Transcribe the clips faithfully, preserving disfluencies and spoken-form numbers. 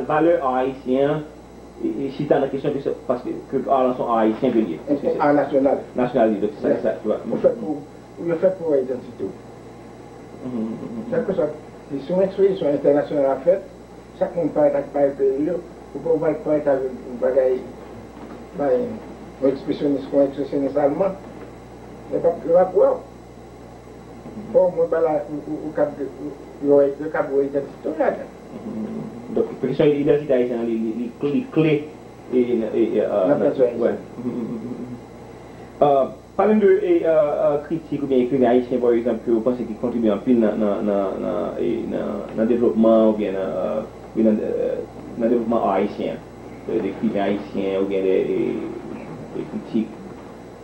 Valè ar ayisyen an, e, e, chita nan kesyon ke se, paske ke ar lan se yon ar ayisyen ke li ye. Se, se, se ar nasyonal. Nasyonal li, donk se sa, se sa, tu vois. Ou fèt pou, ou yo fèt pou wè idantite w. Mhm, mhm, mhm. Kèlkeswa, si yon ekspozisyon entènasyonal ap fèt, chak moun parèt ak bagay peyi yo, ou pa, ou pa parèt ak yon bagay, bagay, yon ekspresyonis, yon ekspresyonis alman, yo p ap, yo p ap wè w. Fò omwen bagay la, ou, ou, ou kab, ou, yo, yo kab wè idantite w ladan. Donk, kesyon idantite ayisyen an, li, li, li, li kle, e, e, e, e, nan, nan pèsonaj wè. Pale m de, e, e, e, kritik oubyen ekriven ayisyen, pa egzanp, ke w panse ki kontribye anpil nan, nan, nan, nan, e, nan, nan devlopman oubyen nan, e, wi, nan, e, nan devlopman ar ayisyen an. De, de ekriven ayisyen oubyen de, e, de kritik.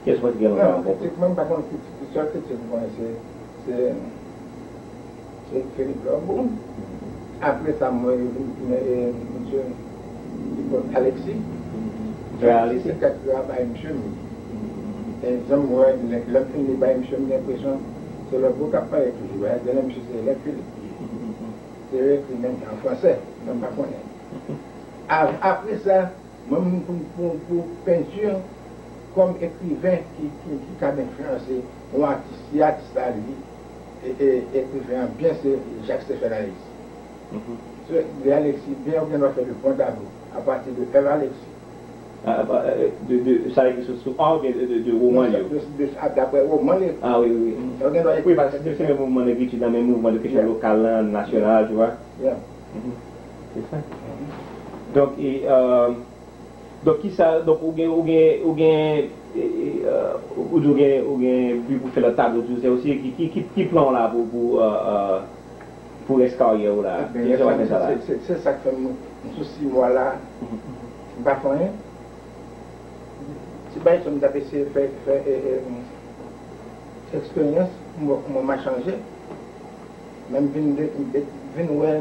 Kiyès ou panse ki gen yon bon? Non, kritik, mwen m pa konn kritik. Sèl kritik mwen konnen se, se, se Philippe Lorbeau. Apre sa, mwen, mwen, e, misye Alexis. Frè Alexis. Se kèk yo a bay misye m li. E jan m wè, lè, lè m fin li bay misye, m gen enpresyon se Lorbeau k ap pale toujou. Genlè misye se elèv Philippe. Se yo ekri menm jan an fransè, men m pa konnen. A-, apre sa, mwen, pou, pou, pou penti, kòm ekriven ki, ki, ki kab enfliyanse yon atis, si atis la li, e, e, ekriven an byen, se Jacques Stephen Alexis. Mhm. Se, de Alexis, byen, ou gen dwa fè de bon tablo apati de èv Alexis. A, a, a, de, de, sa vle di sou, sou ar oubyen de, de, de woman li yo? De, de, a, daprè woman li. A, wi, wi, wi. Ou gen dwa ekri. Wi, paske se, se menm mouvman negritid la, menm mouvman de kesyon lokal la, nasyonal, tu vois. Yeah. Mhm. Se sa. Donk, e, euh, donk, kisa, donk, ou gen, ou gen, ou gen, e, e, euh, ou di ou gen, ou gen bi pou fè lòt tablo tou, se osi, ki, ki, ki, ki plan w la pou, pou, euh, euh, pou rès karyè w la? Ki jan w wè sa la? Se, se, se sa k fè m, m sou sis mwa la, m pa fè anyen. Ti bagay sa m t ap eseye fè, fè, e, e, eksperyans, m wè kòman m a chanje. Men m vin de, de, vin wè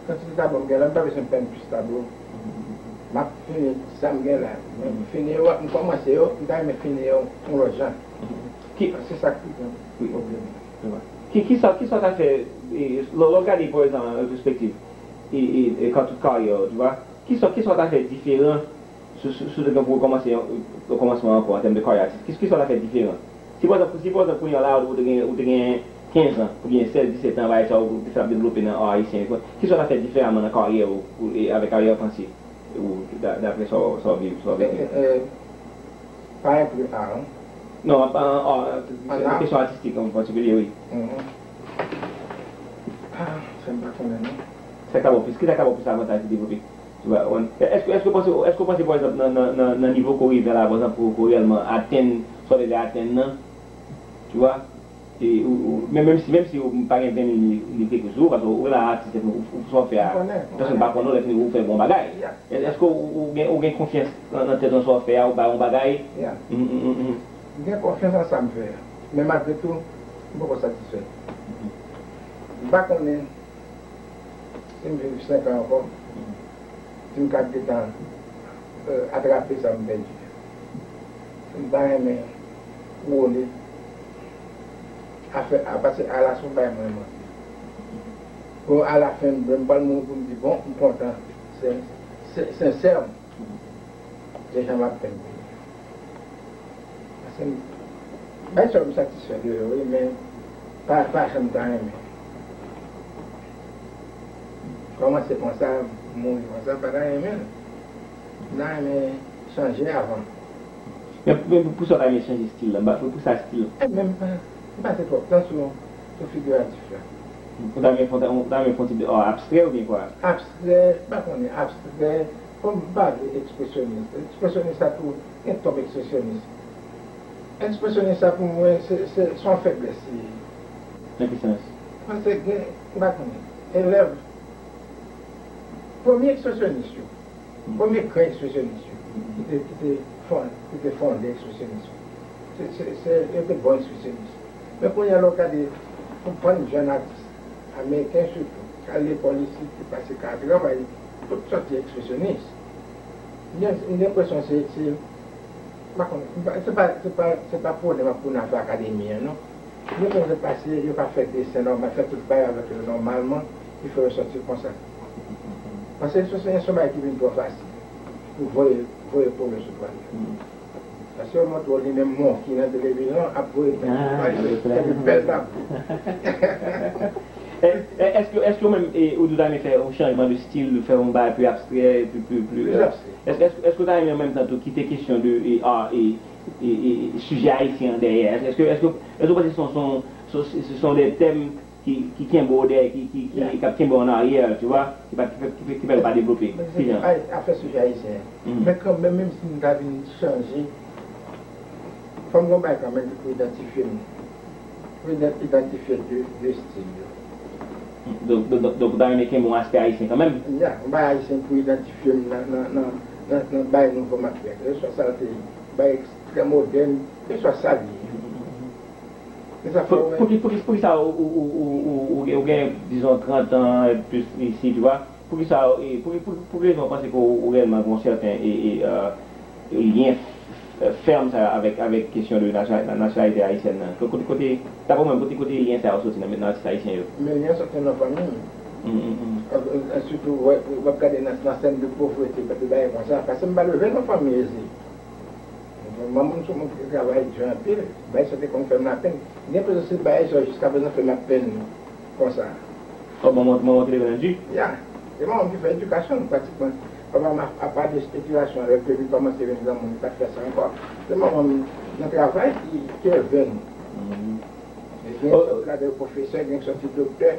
kantite tablo m gen la, m pa bezwen fè m plis tablo. M ap fini sa m gen la. Men m fini yo, m kòmanse yo, m ta renmen fini yo yon lòt jan. Ki se sa k pi gran pwoblèm nan. Ki, kisa, kisa w ta fè, e, lè, lè w gade, pa egzanp, an retwospektiv, e, e, e, kan tout karyè w, tu vois, kisa, kisa w ta fè diferan si, si, si w te gen pou rekòmanse, rekòmansman ankò an tèm de karyè atistik, kisa, kisa w ta fè diferan? Si pa egzanp, si pa egzanp kounye a la, ou te gen, ou te gen kenz an, oubyen sèz, disèt an, bagay sa yo, ou te fè ap devlope nan ar ayisyen, kisa w ta fè diferaman nan karyè w, ou, e avèk arrière pensée ou, da-, daprè sa w, sa w viv, sa w veke? E, e, e, pa enkli ar, non? Non, an, an, an, an kesyon atistik an patikilye, wi. Mhm. Ah, sa m pa konnen, non. Sa k ta ba w plis, ki sa k ta ba w plis avantaj pou devlope? Tu vois, èske, èske w panse, èske w panse, pa egzanp, nan, nan, nan, nan nivo ke w rive la, pa egzanp, pou, pou reyèlman atenn sa w te vle atenn nan, tu vois, e, ou, ou, men, menm si, menm si ou pa gen ven mil li, li vle sou ou, paske ou la atis, ou, ou, sa w fè a, pèsonn pa konn ou, lè fini ou fè bon bagay. Èske ou, ou gen, ou gen konfyans nan, nan tèt ou, sa w fè a, ou bay yon bagay? M gen konfyans nan sa m fè a. Men malgre tou, m poko satisfè. M pa konnen si m viv senk an ankò, si m ka gentan, euh, atrape sa m pèdi a. M ta renmen wole afè a, paske a la se yon bagay mwen renmen anpil. Bon, alafen, m pral mouri pou m di, bon, m kontan, sen-, sen-, sensèman, de jan m ap fè m. Paske m, bay sa m satisfè de yo, wi, men pa, pa jan m ta renmen. Kòmanse konsa, mouri konsa, m pa ta renmen l. M ta renmen chanje avan. Men, men pou sa w ta renmen chanje stil la, m pa, pou sa stil la. E menm pa, m pase twòp tan sou, sou figiratif la. Ou ta renmen fè, ou ta renmen fè yon ti, oh, abstrè oubyen kwa? Abstrè, m pa konnen, abstrè, bon, m pa vle ekspresyonis. Ekspresyonis sa tou, gen twòp ekspresyonis. Ekspresyonis sa pou mwen, se, se, se yon feblès li ye. Nan ki sans? Paske gen, m pa konnen, elèv, premye ekspresyonis yo, premye gran ekspresyonis yo, ki te, ki te fon-, ki te fonde ekspresyonis yo. Se, se, se, yo te bon ekspresyonis. Men kounye a, lè w gade, yon bann jèn atis, ameriken sitou, k al lekòl isit, ki pase ka travay, tout sòti ekspresyonis. M gen, m gen enpresyon se, se, m pa konnen, m pa, se pa, se pa, se pa pwone m ap pwone afè akademi an, non. M gen enpresyon se paske yo ka fè desen nòmal, fè tout bagay avèk yo nòmalman, ki fè yo sòti konsa. Paske se, se, se yon bagay ki vin twò fasil pou voye, voye pwoblèm sou pwal yo. Paske yo montre w li menm Monkey nan televizyon ap voye pèl, epi pèl t ap. Èske, èske ou menm, ou ta renmen fè yon chanjman de stil, fè yon bagay pli abstrè, pli, pli, pli, èske, èske ou ta renmen an menm tan tou kite kesyon de, e, a, e, e, e, sijè ayisyen an dèyè? Èske, èske, èske ou panse se yon, se yon, se, se, se yon de tèm ki, ki kenbe w dèyè, ki, ki, ki, k ap kenbe w an aryè, tu vois, ki pa, ki fè, ki fè, ki fè l pa devlope? Ki jan? Afè sijè ayisyen an. Men kanmenm, menm si m ta vin chanje, fò m gen yon bagay kanmenm ki pou idantifye m. Pou idan-, idantifye de, de stil yo. Donk, donk, donk, donk, ou ta renmen kenbe yon aspè ayisyen kanmenm? Ya, yon bagay ayisyen pou idantifye m nan, nan, nan, nan, nan bagay nouvo m ap fè. Kèlkeswa sa l te ye, bagay ekstrè modèn, kèlkeswa sa l ye. Se sa fè Pou, w pou ki, pou ki, pou ki sa ou, ou, ou, ou, ou, ou gen, ou gen, dizon, trant an et plus isi, tu vois? Pou ki sa, e, pou, pou, pou ki rezon ou panse ke ou, ou reyèlman gen yon sèten, e, e, e, lyen f-, fèm sa avèk, avèk kesyon de nasyon-, nasyonalite ayisyèn nan? Kote, kote, dapre ou menm, kote, kote lyen sa yo soti nan, nan atis ayisyen yo? Men lyen soti nan fanmi m. Mm, mm, mm. E, e, sitou, w, w ap gade nan, nan sèn de povrete, de bagay konsa. Paske m pa leve nan fanmi eze. Manman m se yon moun ki te travay di anpil, bagay sa te konn fè m lapenn. Gen plizyè bagay sa jiskaprezan fè m lapenn konsa. Oh, manman, manman w te leve nan di? Ya. Se manman m ki fè edikasyon nou, pratikman. Papa m, apa de espekilasyon, lè l te vin kòmanse vin granmoun, li pa t fè sa ankò. Se manman m nan travay ki, ki elve nou. Mhm. E gen sòt la de pwofesè, gen sòt doktè.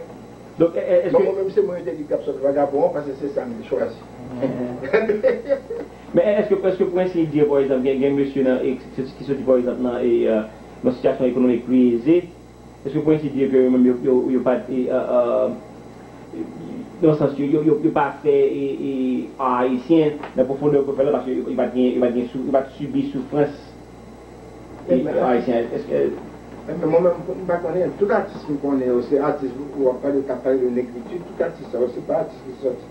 Donk, e, e, èske Bon, mwen menm se mwen yo te di k ap sòt vagabon an, paske se sa m te chwazi. Men èske, èske pou ensi dire, pa egzanp, gen, gen mesye nan, e, ki, ki soti, pa egzanp, nan, e, e, nan sitiyasyon ekonomik pli eze, èske pou ensi dire ke yo menm yo, yo, yo pa t, e, e, e, nan sans, yo, yo, yo, yo pa fè, e, e, a ayisyen nan pwofondè yo pou fè la, paske yo, yo pa t gen, yo pa t gen sou, yo pa t sibi soufrans E, ayisyen, èske Ebyen, mwen menm, m pa konnen. Tout atis m konnen yo, se atis ou w ap pale, k ap pale de negriti, tout atis sa yo, se pa atis ki sòti,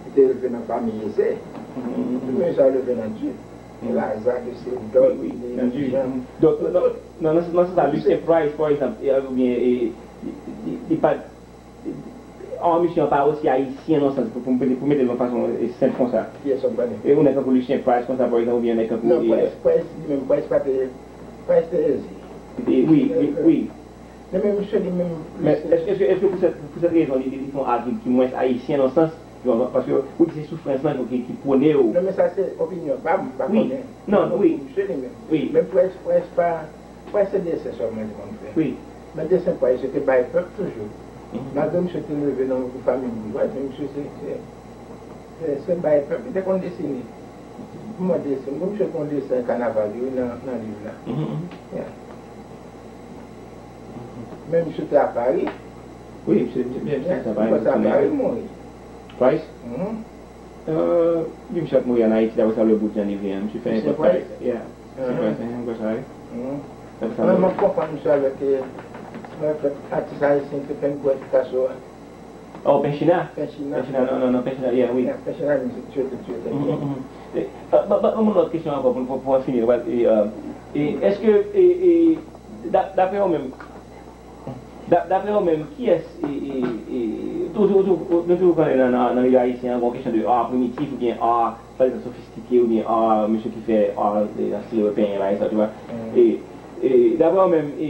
ki te elve nan fanmi eze. Tout moun sa yo leve nan di. Laza, de Sedò, de Jean. Donk, nan, nan, nan sans sa, Lucien Price, pa egzanp, e, oubyen, e, li, li, li pa An, misye an pa osi ayisyen nan sans, pou, pou, pou mete l yon fason, e, senp konsa. Kiyès w ap pale? E yon nèg tankou Lucien Price konsa, pa egzanp, oubyen yon nèg tankou, Non, e, Price, Price li menm, Price pa te, Price te eze. E, wi, wi, wi. Men, men misye li menm, Men, èske, èske, èske pou sèt, pou sèt rezon, li, li, li fè yon atik ki mwens ayisyen nan sans, paske ou di se soufrans lan ki, ki pwone w? Non, men sa se opinyon pa m, m pa konnen. Non, wi. Pou misye li menm. Wi. Men Price, Price pa Pwès se desen sèlman li konn fè. Wi. Men desen Pwès se te bay pèp toujou. Malgre misye te leve nan yon fanmi boujwa, men misye se, se, se, se bay pèp li te konn desine. Pou mwen desen, bon, misye te yon desen kanaval li wi nan, nan liv la. Yeah. Men misye te a Pari. Wi, misye, misye, misye, Yeah, misye te a Pari, misye te a Pari, li mouri. Pwès? Euh, li misye ap mouri ann Ayiti, daprè sa, lè bout jan li vin an. Misye fè nenpòt bagay. Yeah. Misye fè, mhm, fè, fè sa, wi. Daprè sa, Mwen, mwen konprann misye avèk, eh, avèk atis ayisyen ki te fè n kwè Picasso a. Oh, Penchina? Penchina. Penchina, non, non, non, Penchina, yeah, wi. Yeah, Penchina, misye tye, te tye, te tye. Mhm, mhm. E, euh, ba, ba, ban mwen lòt kesyon ankò pou, pou, pou n fini. E, euh, e, èske, e, e, da, daprè ou menm, Da-, daprè ou menm, kiyès, e, e, e, toujou, toujou, nou toujou konnen nan, nan, nan milye ayisyen an, gen yon kesyon de art primitif oubyen art, pa egzanp, sofistike oubyen art, mesye ki fè art, e, nan stil ewopeyen, pa egzanp, tu vois. E, e, daprè ou menm, e,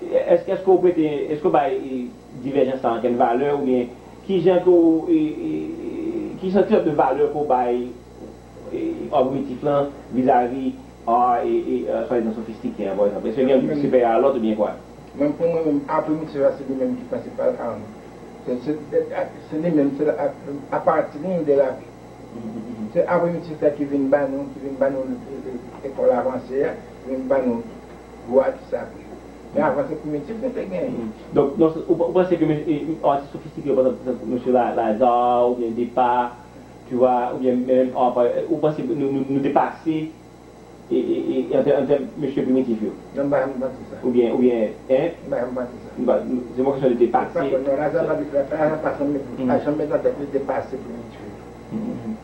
e, èske, èske ou prete, èske ou bay, e, divèjans sa ankenn valè oubyen kijan ke ou, e, e, e, ki sòt de valè ke ou bay e, art primitif lan vizavi art, e, e, e, swadizan sofistike an, pa egzanp? Èske gen youn ki siperyè a lòt oubyen kwa? Mwen, pou mwen menm, art primitif la, se li menm ki prensipal art nou. Se, se, se li menm, se la, a, apati li de la vi. Se art primitif la ki vin ba nou, ki vin ba nou, e, e, lekòl avanse a, ki vin ba nou gwo atis apre. Men avan se primitif nou te genyen. Donk, non, ou, ou panse ke, e, e, atis sofistike yo, pa egzanp, tankou mesye La-, Lazare oubyen Départ, tu vois, oubyen menm, ah, pa, ou panse nou, nou, nou depase, e, e, e, e, an tè-, an tèm mesye primitif yo? Non, m pa janm panse sa. Oubyen, oubyen, en? M pa janm panse sa. Nou pa, nou, se yon kesyon de depase. Pa bon, non, Lazare pa, Lazare pa janm, pa janm met nan tèt li depase primitif yo.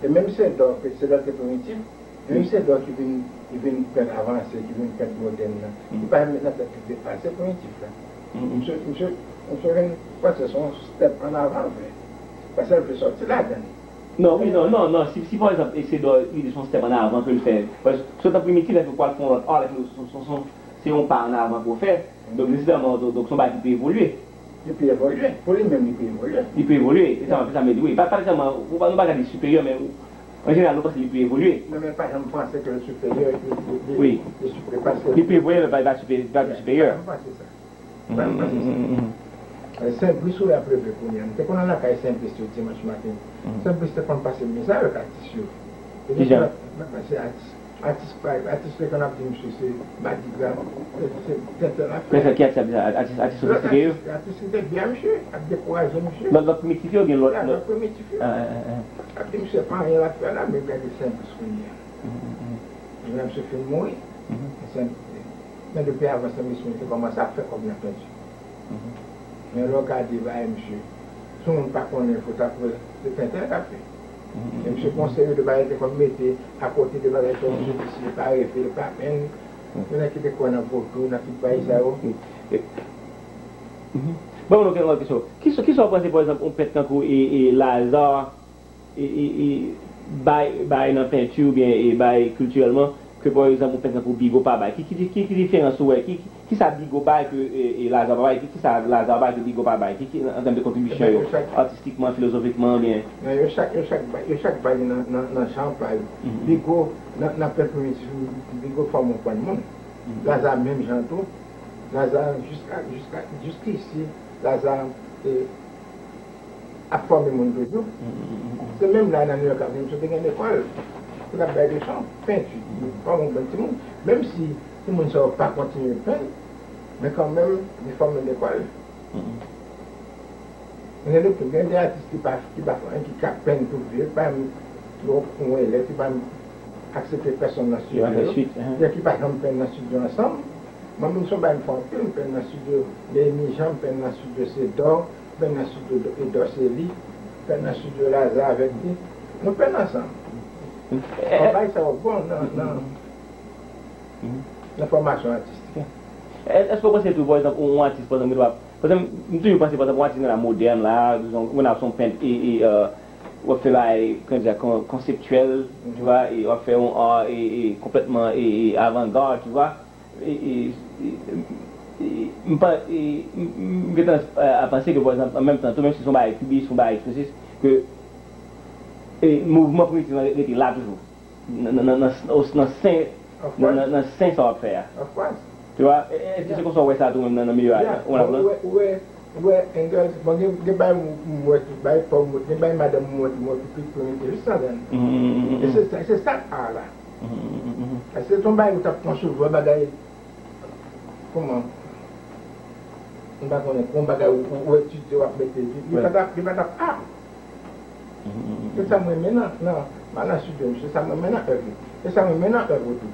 E menm Sedò, Sedò te primitif, menm Sedò ki vin, ki vin pent avanse, ki vin pent modèn nan, li pa janm met nan tèt li depase primitif la. Misye, misye, misye vin panse se yon step an avan l fè. Paske l vle sòti ladan li. Non, wi, non, non, non. Si, si pa egzanp, Sedò li se yon step an avan ke l fè, paske sou tan primitif, lè ke w pral fè yon lòt art, se, se, se, se yon pa an avan ke w fè. Donk, nesesèman, donk, donk, se yon bagay ki pe evolye. Li pe evolye. Pou li menm, li pe evolye. Li pe evolye. E sa, se sa m vle di, wi. Pa, pa nesesèman, ou pa, nou pa ka di siperyè, men an jeneral, nou panse li pe evolye. Non, men pa janm panse ke l siperyè, ke li, li, li, wi, li siprepase. Li pe evolye, men pa, li pa sipe-, li pa siperyè. Pa janm panse sa. Mwen, mwen, se sa. Senbris ou wè ap leve kounye a. M te konn al lakay Senbris yo dimanch maten. Senbris te konn pase m mizè avèk atis yo. Kijan? Mwen, mwen, se atis, atis pa, atis yo konn ap di misye se madigra, se, se tenten l ap fè. Ki atis ap di sa? Atis, atis sofistike yo? Atis, atis ki te byen misye, ap dekouraje misye. Lòt, lòt primitif yo oubyen lòt, lòt primitif yo. Ap di misye pa anyen l ap fè la, men gade Senbris kounye a. Menm si fin mouri, men depi avan Senbris te kòmanse ap fè kòb nan penti. Men lè w gade bagay misye, si yon moun pa konnen foto ap wè, se tenten l ap fè. E misye gon seri de bagay te konn mete akote de bagay sa yo, misye di si li pa reve, li pa penn. Gen nèg ki te kwè nan vodou, nan tout bagay sa yo. Ban mwen yon kesyon. Kisa, kisa w panse, pa egzanp, yon pent tankou e, e Lazarre e, e, e, bay, bay nan penti oubyen e bay kiltirèlman, ke pa egzanp, yon pent tankou Bigot pa bay? Ki, ki, ki, ki diferans ou wè? Ki, ki, ki sa Bigot bay ke, e, e Lazarre pa bay? Ki, ki sa Lazarre bay ke Bigot pa bay? Ki, ki, an, an tèm de kontribisyon yo, atistikman, filozofikman, oubyen? Non, yo chak, yo chak bay, yo chak bay nan, nan, nan jan pa yo. Bigot, nan, nan pent primitif, Bigot fòme yon bann moun. Lazarre menm jan tou. Lazarre, jiska, jiska, jiskisi, Lazarre, e, ap fòme moun toujou. Se menm la nan New York Avenue, misye te gen lekòl. Pou l ap bay leson, penti. Fòme yon bann timoun. Menm si timoun sa yo pa kontinye penn, men kanmenm, li fòme lekòl. Gen de, gen de atis ki pa, ki pa fè anyen, ki ka penn tout vi yo, ki pa menm yon elèv, ki pa menm aksepte pèsonn nan estidyo yo, ki pa janm penn nan estidyo ansanm. Mwen menm, se yon bagay m fè anpil, m penn nan estidyo Néhémie Jean, m penn nan estidyo Sedò, m penn nan estidyo Dorcely, m penn nan estidyo Lazarre avèk li. Nou penn ansanm. Yon bagay sa yo bon nan, nan, nan fòmasyon atistik. Èske w panse tou, pa egzanp, yon atis, pa egzanp, ki pa, pa egzanp, m toujou panse, pa egzanp, yon atis gen la modèn la, dizon, ou konn ap se yon pent e, e, w ap fè bagay, kòman di, konseptyèl, tu vois, e w ap fè yon art e, e konplètman e, e avangard, tu vois. E, e, e, e, m pa, e, m, m, m gen tandans a, a panse ke, pa egzanp, an menm tan tou, menm si se yon bagay kibis, yon bagay ekspresis, ke, e, mouvman primitif lan rete la toujou. Nan, nan, nan, nan, nan sen, nan, nan, nan sen sa w ap fè a. Tu vois? E, e, èske se konsa w wè sa tou menm nan, nan milye a? Ou wè, ou wè, ou wè Engels, bon, gen, gen bagay m, m wè tou, bagay pa w, gen bagay madanm m wè tou, m wè tou, pi primitif, jis sa dan. E se sa, se sa a la. Paske se yon bagay ou t ap konsevwa bagay, kòman, m pa konnen, yon bagay ou, ou, ou etidye, w ap mete, li, li pa t ap, li pa t ap ap. Se sa m renmen nan, nan, nan, nan estidyo misye, se sa m renmen nan èv li. Se sa m renmen nan èv ou tou.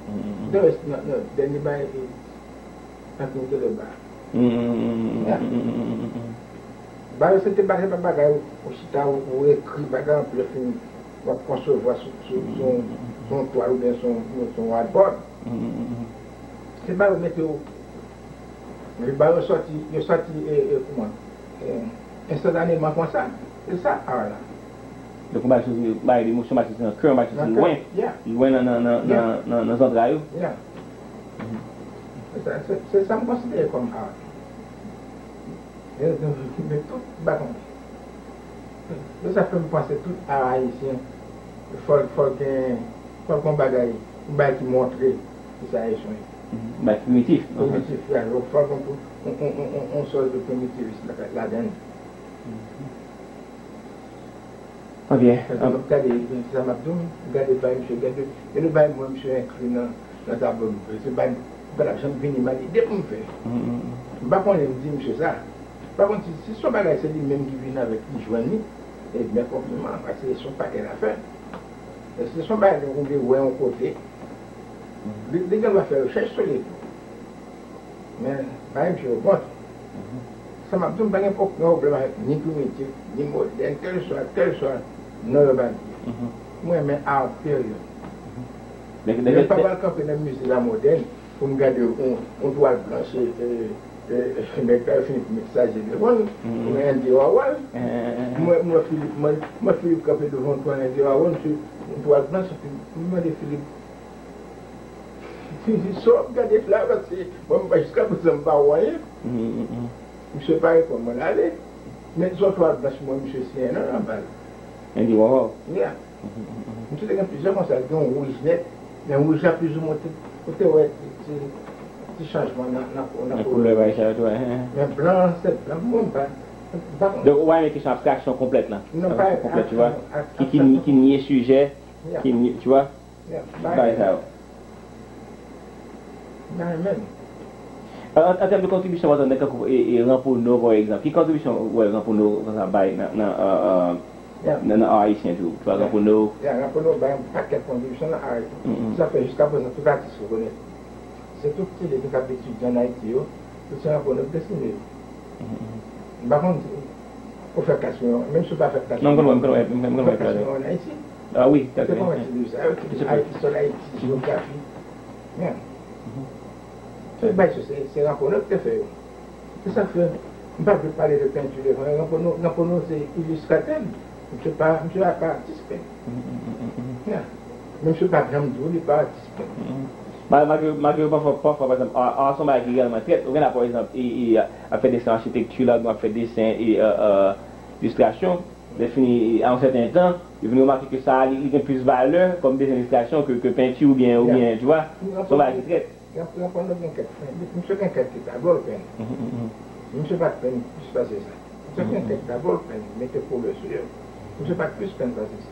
Dayè, nan, nan dènye bagay, e, Anthony Keleba. Bagay yo se te bagay, se pa bagay ou, ou chita, ou, ou ekri bagay anpil, fin, w ap konsevwa sou, sou, sou, sou yon twal oubyen sou, sou yon whiteboard. Se bagay yo mete yo, bagay yo sòti, yo sòti, e, e, kòman? E, enstantaneman konsa. Se sa, art la. Donk, yon bagay soti, yon bagay de emosyon, yon bagay soti nan kè, yon bagay soti lwen. Lwen nan, nan, nan, nan, nan, nan zantray ou. Se sa, se, se sa m konsidere kòm art. Men, men tout, m pa konnen. Se sa fè m panse tout art ayisyen, fò, fò l gen, fò l gen yon bagay, yon bagay ki montre ki sa ayisyen ye. Yon bagay primitif. Primitif, ya. Fò l gen yon, yon, yon, yon, yon sòs de primitivis la, ladan l. Trè byen. Paske m ap gade, sa m ap di w, m gade bay misye, gade, gade bay mwen misye enkli nan, nan tablo m. Se bay m, m pa t ap janm vini m a lide pou m fè. M pa konnen m di misye sa. Pa kont, si, si se yon bagay se li menm ki vin avèk li jwenn li, ebyen konpliman, paske se yon pakèt afè. E si se yon bagay nou vle wè yon kote, li, li gen dwa fè rechèch sou li tou. Men, bagay misye yo bon. Sa m ap di w, m pa gen okenn pwoblèm avèk ni primitif, ni modèn, kèlswa, kèlswa non yo ba li. Mwen renmen art, period. Men m pa pral kanpe nan mize la modèn pou m gade yon, yon twal blanch, e, E, nèg la yo fini pou met sa je devan l, pou Andy Warhol. Mwen, mwen, Philippe, mwen, mwen, Philippe kanpe devan pou Andy Warhol, mwen, mwen, mwen, mwen mande Philippe, sa w ap gade la, paske mwen, mwen, jiska prezan, m pa wè anyen. Misye pa reponn mwen, l ale. Men se yon twal blanch mwen, misye siyen non, anba l. Andy Warhol. Yeah. Misye te gen plizyè konsa, li gen yon wouj nèt, men wouj la plizoumwen te, ou te wè ti, ti, ti chanjman nan, nan, nan koulè bagay sa yo tou, hein. Men blan an, se blan, mwen, m pa, m pa konn. Donk, ou pa renmen kesyon abstraksyon konplèt la? Non, pa abstraksyon konplèt, tu vois, ki, ki, ki nye sijè, ki nye, tu vois, bagay sa yo. Bagay menm. An, an, an tèm de kontribisyon, pa egzanp, nèg tankou, e, e, Ramponneau, pa egzanp. Ki kontribisyon ou wè Ramponneau konsa bay nan, nan, e, e, nan, nan ar ayisyen tou? Tu vois, Ramponneau. Ya, Ramponneau bay yon pakèt kontribisyon nan ar ayisyen. Sa fè jiska prezan tout atis rekonèt. Se tout ti liv ki t ap etidye ann Ayiti yo, se ti Ramponneau ki desine yo. M pa konn si ou fè klas mwen, menm si ou pa fè klas mwen, m konn wè, m konn wè, m konn wè klas mwen ann Ayiti. Ah wi, se kòman ti liv sa yo, ti liv Ayiti, Sòl Ayiti, jewografi. Men, tout bagay sa, se, se Ramponneau ki te fè yo. Se sa k fè, m pa vle pale de penti devan Ramponneau. Ramponneau se ilistratè. Misye pa, misye pa, pa atis pent. Ya. Men misye pa janm di w li pa atis pent. Malgre, malgre pafwa, pafwa, pa egzanp, ar, ar se yon bagay ki reyèlman trèt. Ou gen la, pa egzanp, e, e, ap fè desen achitekti la, oubyen ap fè desen e, e, e, ilistrasyon. Lè fini, a yon sèten tan, yo vin remake ke sa a, li, li gen plis valè kòm desen ilistrasyon ke, ke penti oubyen, oubyen, tu vois, se yon bagay ki trèt. Ramponneau gen kèk fen, misye gen kèk ki ta bòlpenn. Misye pa t penn plis pase sa. Misye gen kèk ta bòlpenn, mete koulè sou yo. Misye pa t plis penn pase sa.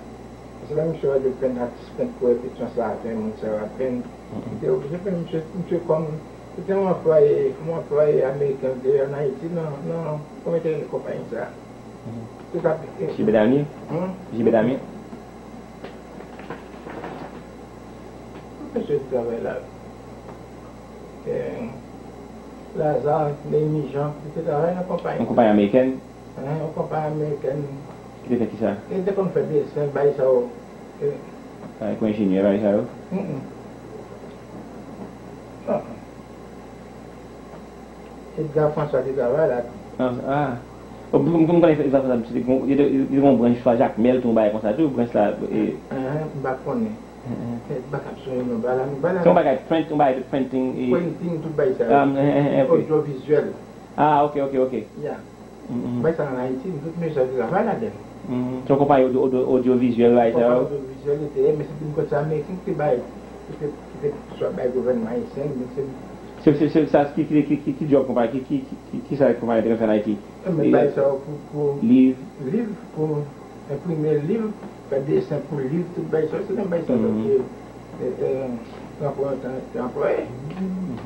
Paske lè misye wè de penn, atis pent, kouwè, petyon sa a penn, moun sa yo ap penn, li te oblije penn. Misye, misye kòm, se te yon anplwaye, yon anplwaye ameriken te ann Ayiti nan, nan komite konpayi sa a. Te t ap, e, Jibe Damye? Hmm? Jibe Damye? Tout mesye te travay la. E, Lazare, Neymi Jan, li te travay nan konpayi. Yon konpayi amerikèn? Hein, yon konpayi amerikèn. Ki te fè kisa? Li te konn fè desen, bagay sa yo. E, ah, kon enjenyè, bagay sa yo? Mm, mm. Ah. Edgar François te travay la tou. Ah, ah. Oh, m, m, m konnen Edgar François, li te gon, li te, li te gon branch swa Jakmèl tou, yon bagay konsa tou, branch la, e. Hein, m pa konnen. Hein, hein. E, m pa kab sonje non bagay la, non bagay la. Se yon bagay print, yon bagay de printing, e. Printing, tout bagay sa yo. Ah, hein, hein, hein, ok. Odyovizyèl. Ah, ok, ok, ok. Ya. Mm, mm. Bay sa ann Ayiti, tout mesye yo te travay ladan l. Mm, se yon konpayi odyo-, odyo-, odyovizyèl, bay sa yo. Konpayi odyovizyèl li te ye, men se te yon kote ameriken ki te bay, ki te, ki te swa bay gouvènman ayisyen, men se. Se, se, se, sa, ki, ki, ki, ki, ki djòb konpayi, ki, ki, ki, ki, ki sa konpayi an te konn fè ann Ayiti? E, men bay sa yo pou, pou liv, liv, pou enprime liv, fè desen pou liv, tout bay sa yo, se menm bay sa yo ki e, e, Ramponneau te, te anplwaye.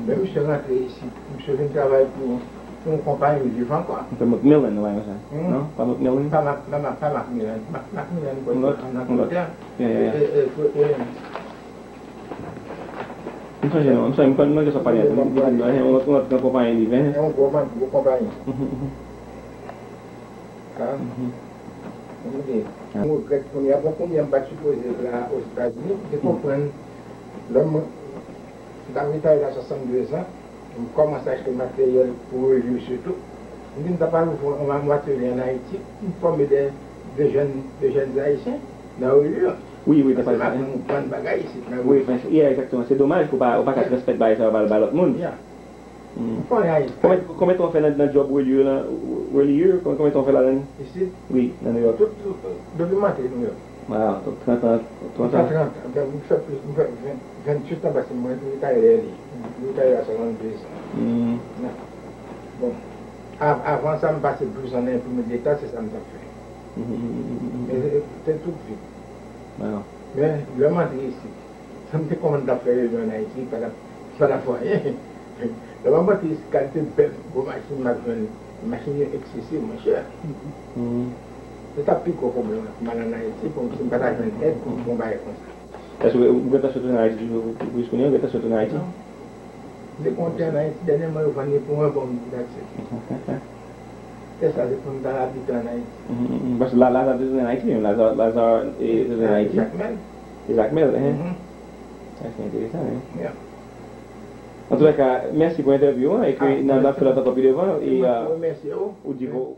Men misye rantre isit, misye vin travay pou, pou yon konpayi liv ankò. Se Macmillan, yon bagay konsa. Hmm? Non? Pa Macmillan? Pa Mac-, pa Mac-, pa Macmillan. Mac-, Macmillan, kwè, se ann Angletè. Yeah, yeah, yeah. E, e, e, e, m sonje non, m sonje, m konn, m konn sa w pale a, yon lòt, yon lòt gran konpayi liv, hein? Se yon gwo, gwo konpayi. Mhm, mhm. Ah. Mhm. Mwen regrèt kounye a. Bon, kounye a, m pa t sipoze la Ozetazini. M te konprann, lè m, m t ap retire la swasanndezan, m kòmanse achte materyèl pou reliyo sitou. M di m ta pral ouvri yon, yon atelye ann Ayiti pou m fòme de, de jèn, de jèn Ayisyen nan reliyo. Wi, wi, paske m aprann yon bann bagay isit nan reliyo. Wi, yeah, egzakteman. Se domaj ke w pa, w pa ka transmèt bagay sa yo ba, ba lòt moun. Yeah. Hmm. Konbyen, konbyen tan w fè nan, nan djòb reliyo la? Reliyo, konbyen, konbyen tan w fè ladan li? Isit? Wi, nan New York. Tout, tout, depi m antre New York. Wow, donk trant an, trant an. M fè trant an. M fè plis, m fè ven, venntuit an paske mwen retire early. Mwen retire a swasanndezan. Hmm. Bon. Av-, avan sa, m pase douz an nan enprimri deta, se sa m t ap fè. Hmm, hmm, hmm, hmm, hmm. Men se, se tout vi. Wow. Men, lè m antre isit, sa m te konprann t ap fè reyinyon ann Ayiti, pa t ap, pa t ap fè anyen. Lè m ap monte isit, kalite bèl gwo machin m ap jwenn, machin yo eksesiv, monchè. Se t ap pi gwo pwoblèm pou m al ann Ayiti, pou m, si m pa ta jwenn èd pou m fè yon bagay konsa. Èske ou, ou gen entansyon tounen Ayiti toujou pou, pou, pou jis kounye a, ou gen entansyon tounen Ayiti? Non. M te konn te ann Ayiti, dènyèman yo vann li pou mwen, bon, m di that's it. Se sa, se pou m ta abite ann Ayiti. Paske la, Lazare te tounen Ayiti menm, Lazare, Lazare, e, te tounen Ayiti. Jakmèl. Se Jakmèl, hein? Mhm. Sa se enteresan, wi. Yeah. Antouka, mèsi pou entèvyou an, e ke n ap fè lòt ankò pi devan, e ou di pou